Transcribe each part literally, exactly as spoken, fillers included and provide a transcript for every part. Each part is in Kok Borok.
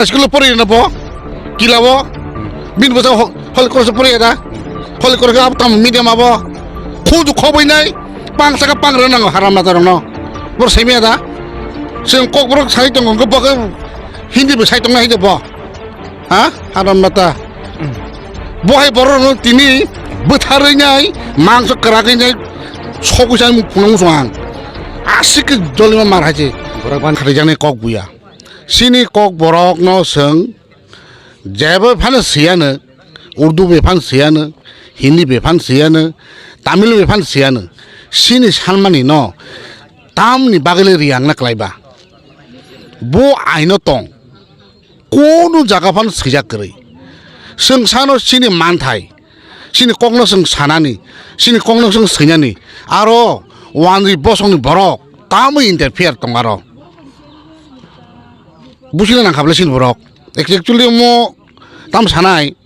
School pori na bo. Kila bo. Bin bo ho-, hol koro se pori da. Hol koro ke ab tam medium abo. Khudu khobai nai. Pang saka pang rang nango haram na tarong no. Bor semi da. Seng kok borok sai tongo, bo ke Hindi bo sai tong nai de bo. Ha? Haram na ta. Bo hai borok no tini bwtharwi nai, mangso kwrak nai, soku sai phunung suang. Asik jolima mar hai je. Borok ban khari jani kok buya. Sini kok borok no seng, jebo phano siyano, Urdu be phan siyano, Hindi be phan siyano, Tamil be phan siyano, sini sanmani no, tamni bagwi le riyang na klaiba. Bo aino tong, kono jaga phan sijak kwrwi. Seng sano sini manthai, sini kokno seng sanani, sini kokno seng sinani, aro wanjwi bosongni borok tamwi interfere tong aro. Buchina nangkhaple sini borok. Actually mo tam sanai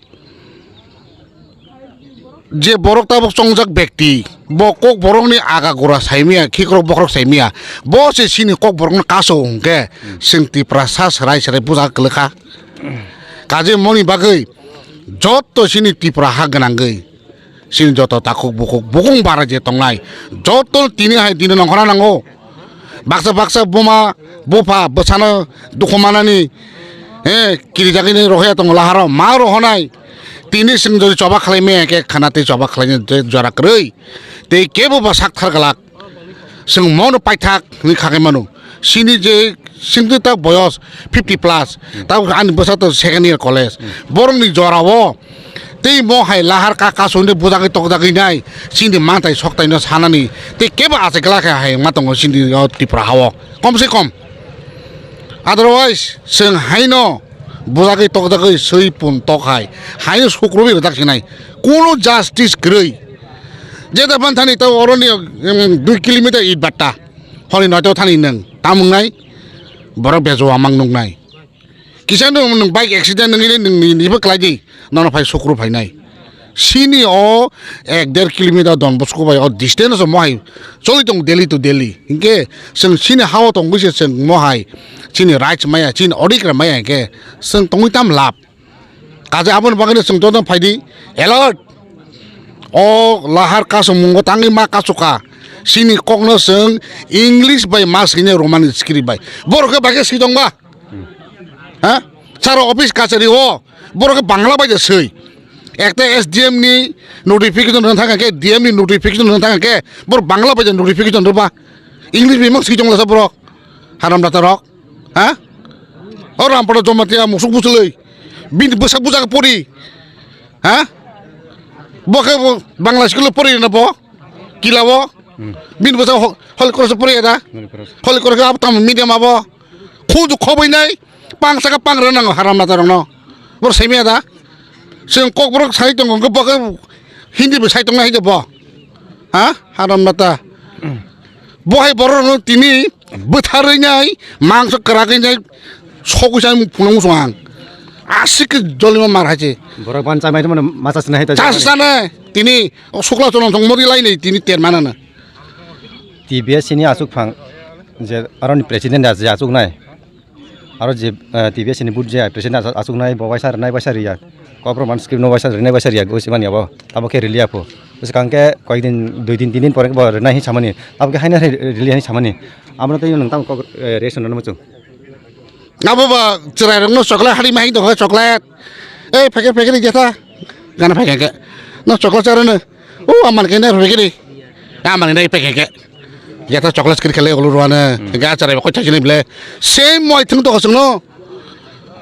je borok tabok chongjak bekti, bo kok borokni aga gora saimaya, khikrok bokhorok saimaya, bo se sini kok borokno kaso hwnkhe, seng Tiprasa serai serai buja kwlwkha. Kaje moni bagwi jotto sini Tipra ha gwnangwi. Sini joto takhuk bukhuk bukung bara je tongnai, joto tini hai dino nongkhorna nango. Baksa baksa buma bupha bwsano dukhu manani, eh, kirijagini rohya tongo laharo ma rohonai. Tini sing jodi choba khlai me ke khana tei choba khlai je jora kwrwi. Tei kebo ba sak thar galak. Chwng mono paithak hwnwi kha khe mano. Sini je singtwi ta boyos fifty plus, ta ani bwsa to second year college. Borokni jorao tei mo hai lahar ka kasuni bujagwi tokjagwi nai, sini mantai soktaino sanani tei kebo achai glak khe hai ma tongo sini o Tripura hao. Kom se kom. Otherwise, chwng haino bujagwi tokjagwi swi pun tok hai, haino sukrobi rwjak sinai. Kuno justice kwrwi. Jeta panthani ta oroni, em, dui kilometer it batta. Honi noito thani nwng. Tamung nai. Borok bejo amang nung nai. Kisa nwng, nwng bike accident nwngwi nwng ni, nibo klai di. Nono phai sukru phai nai. Sini o ek der kilometer Don Bosco bai o distance o mohai choli tong daily to daily. Hinkhe chwng sini hao tongwi se chwng mohai chini rights maya, chini odikra maya hinkhe chwng tongwi tam lab. Kaje aboni bagwino chwng joto phaidi alert. O lahar kasomungo tangwi ma kasoka. Sini kokno chwng English bai ma swinai Roman script bai. Borok khe bai khe swi tongba. Ha? Saro office kachari o borok khe Bangla bai de swi. Ekta S D M ni notification rwna thang khe, D M ni notification rwna thang khe, borok Bangla bai de notification rwba. English bai ma swi tongla sa borok. Haram data rok. Ha? O Rampara Jamatia musuk busuloi. Bini bwsa buja khe pori. Ha? Bo khe bo Bangla school pori na bo. Kila bo. Bini bwsa ho-, hol koro se pori da. Hol koro khe abo tam medium abo. Khudu khobai nai. Pang saka pang rang nango haram na tarong no. Bor semi da. Seng kok borok sai tongo khe bo khe Hindi bo sai tong nai de bo. Ha? Haram na ta. Bo hai borok no tini bwtharwi nai, mangso kwragwi nai, sogwi sai phunung song ang. Asik khe jolima mar hai se. Borok ban chamai tongmani masa sinai hai ta. Chas sane tini o sukla chwlong thong mori lai nei tini ter manana. T B S ni asuk phang je aroni president da je asuk nai. Aro je, eh, T B S ni but je president as-, asuk nai bo waisa rwnai waisa riya. Kokborok man script no waisa rwnai waisa riya goi se mani abo. Tamo khe rili apho. Bwswkang khe koyek din, dui din, tin din pore bo rwnai hin samani. Tamo khe haino re-, rili hin samani. Abono tei nwng tamo kok, eh, reaction rwna muchung. Abo ba chwrai rok no chocolate hari mai dong chocolate. Ei pheke pheke ri jatha. Gana pheke ke. No chocolate charo no. O aman ke na pheke ri. Aman ke na pheke ke. Jatha chocolate kiri khale ulu ruana. Ga chwrai ko chajini ble. Same moi thung to sung no.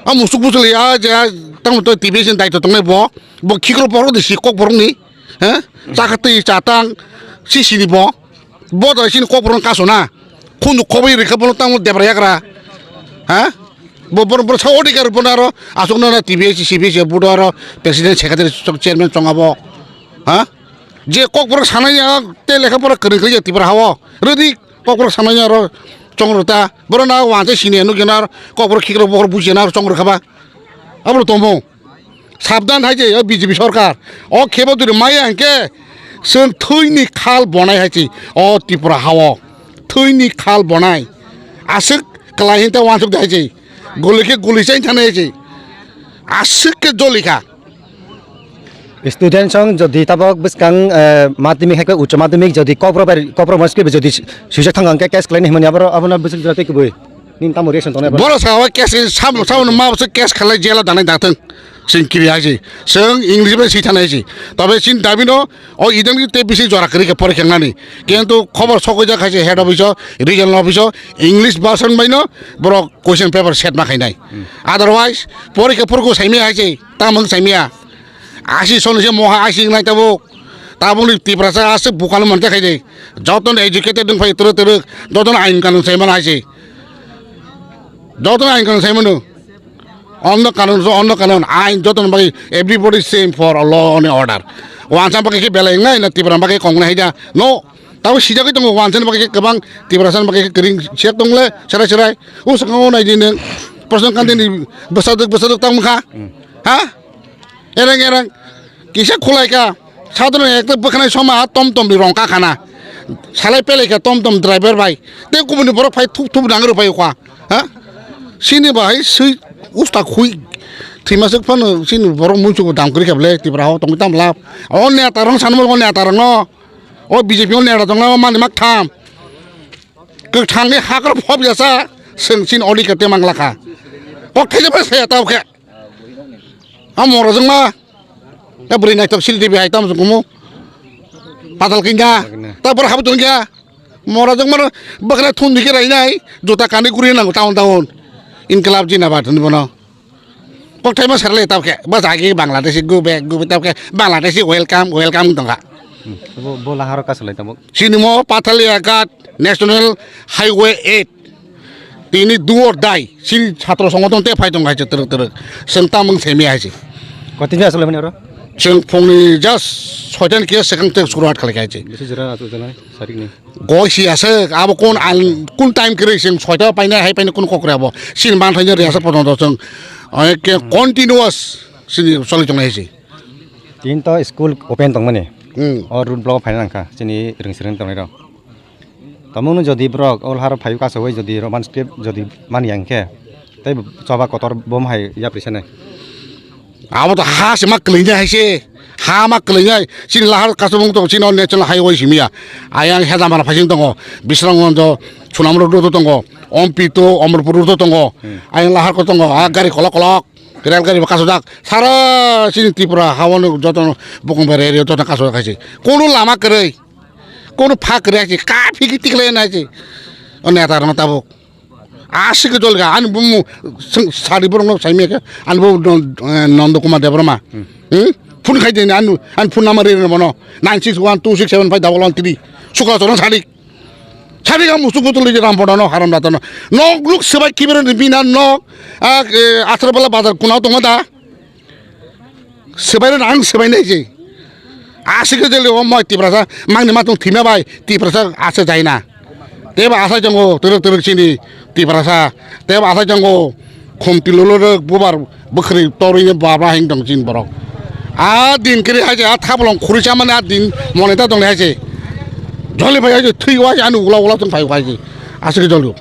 A musuk busuli a je tang to T V sin dai to tongnai bo. Bo khikro borok de si kok borok ni. Ha? Chakatwi chatang si sini bo. Bo da sini kok borok kaso na. Khunju khobai rikha bono tamo debra yagra. Ha? Bo, bo, bo sa odikar bono aro aswk no na T B S, C B S, bodo aro president, secretary, chairman chonga bo. Ha? Je kok borok sanai ya, te lekha pora kwrwi kwrwi ya Tripura hao. Rwdi kok borok sanai ya aro chong rwta. Boro na wangse sini ya nukya na aro kok borok khikrok bokhorok bujiya na aro chong rwkha ba. Abo tomo. Sabdan hai je o B J P sorkar. O khebo duri maya hwnkhe chwng thwini khal bonai hai se o Tripura hao. Thwini khal bonai. Aswk kwlai hinte wansuk de hai se. Guli khe guli chain thana ese. Aswk khe joli kha. Student song jodi tabok bwskang, eh, madhyamik hai khe uccho madhyamik jodi Kokborok bai, Kokborok mosque bai jodi swijak thang hwnkhe case khlaini hwnmani aboro, abono bwswk jora tei kubui. Nini tamo reaction tongnai aboro? Boro sa o case sam, sam ma bwswk case khalai jela danai dathwng. Sing kiri hai se. Seng English bai si thana ese. Tobe sin dabi no o idang te bisi jora kri khe pore khengnani. Kintu khobor sokoi jak hai se head office o, regional office o, English version bai no borok question paper set ma khainai. Hmm. Otherwise, porikha purku saimaya hai se, tamung saimaya. Asi soni se moha asi nai tabuk. Tabuk ni Tiprasa aswk bukano mante khai de. Jotono educated wng phai twrwk twrwk. Jotono ain kanun saimano hai se. Jotono ain kanun saimano. Onno kanun so onno kanun. Ain jotono bagwi everybody same for a law and order. Wansa bagwi khe belai wngnai na Tipra bagwi kong nai hai da. No. Tabo sijagwi tongo, wansa ni bagwi khe kwbang, Tiprasa ni bagwi khe kwrwng siyak tongle, serai serai. O swkang o nai di nwng, Prasant Kanti ni bwsadwk, bwsadwk tang wngkha. Hmm. Ha? Ereng, ereng. Kisa khulai kha. Sadhana ekta bwkhanai soma tom tom ni rong ka khana. Salai pelai kha tom tom driver bai. Te kubuni borok phai thup thup nang rw phai kha. Ha? Sini bahai sui usta khui. Thima suk phano sini borok muichuk dam kwrwi kha ble Tipra o tongwi tam lab. O neta rong sanmo o neta rong no. O B J P o neta tongla o mani mak tham. Kwthangni hakor phop yasa, seng sin odi kete manglakha. Kok thaisa bai saya tau khe. A mora jong ma. A bwrwi naithok sil T V hai tam jong kumu. Patal kinga. Ta bor habu tong kya. Mora jong ma bakra thun dikhe rai nai. Jota kani guri nang taun taun. Inklab jinabad ni bono. Kokthai ma serle tau khe, ba jagi Bangladeshi go back, go back tau khe, Bangladeshi welcome, welcome tongkha. Hmm. Bo, bo laharo kasalai tamo? Sini mo Pathalia Ghat National Highway eight. Tini do or die. Sini chhatro songothon te phai tong hai twrwk twrwk. Seng tamung semi hai se. Kotini asalai mani oro? Seng phungni just soitan kiya sekang te suruat khalai hai se. Bisi jora asalai jana, sarik ni. Goi si aswk, abo kun al, kun time kwrwi chwng soita paina hai paina kun kokre abo. Sini man thaini riyasa potonto chwng, eh, ke continuous sini choli tongnai si. Tin to school open tongmani. Hmm. O road block phaina nangkha, chini rwng swrwng tongnai rok. Tamungno jodi borok o lahar phaiwi kasawi jodi Roman script jodi mani yang khe, tei choba kotor bom hai yapri sanai. Abo to ha se ma kwlwinai hai se. Ha ma kwlwinai. Chini lahar kasubung tongo, chini o national highway simi ya. Ayang Hedamara phasing tongo. Bisramganj, Sunam road o tongo. Ompito, Omorpur road o tongo. Hmm. Ayang lahar ko tongo. A gari kolok kolok. Rel gari bo kasujak. Sara chini Tripura ha o no joto bokong bai area joto kasujak hai se. Kono lama kwrwi. Kono pha kwrwi hai se. Ka phiki tikhlai nai se. O neta rok no tabuk. Aswk dol ga, ani bumu sari borok no saimya khe, ani bumu Nondo Kumar Debbarma. Hmm. Hmm? Phone khai de, ani, ani phone number rw bono, nine six one two six seven five double one three. Sukla chorong sari. Sari ga musuk butol di ram podo no, haram rata no. Nok luk sebai kibere ni bina nok, a, e, Asrabala bazar kuna tongma da. Swbaino ang swbainai se. Aswk khe jeli o moi Tiprasa mangni ma tong thima bai Tiprasa asa jaina. Tebo asai tongo twrwk twrwk chini Tiprasa. Tebo asai tongo khumti lolo rwk bubar bwkhri torwi babra hing tong chini borok. A din kiri hai se a thabolong khuri chamani a din moneta tong hai se. Joli bai hai se thwi wai ani ula ula tong phai wai se. Aswk khe joli.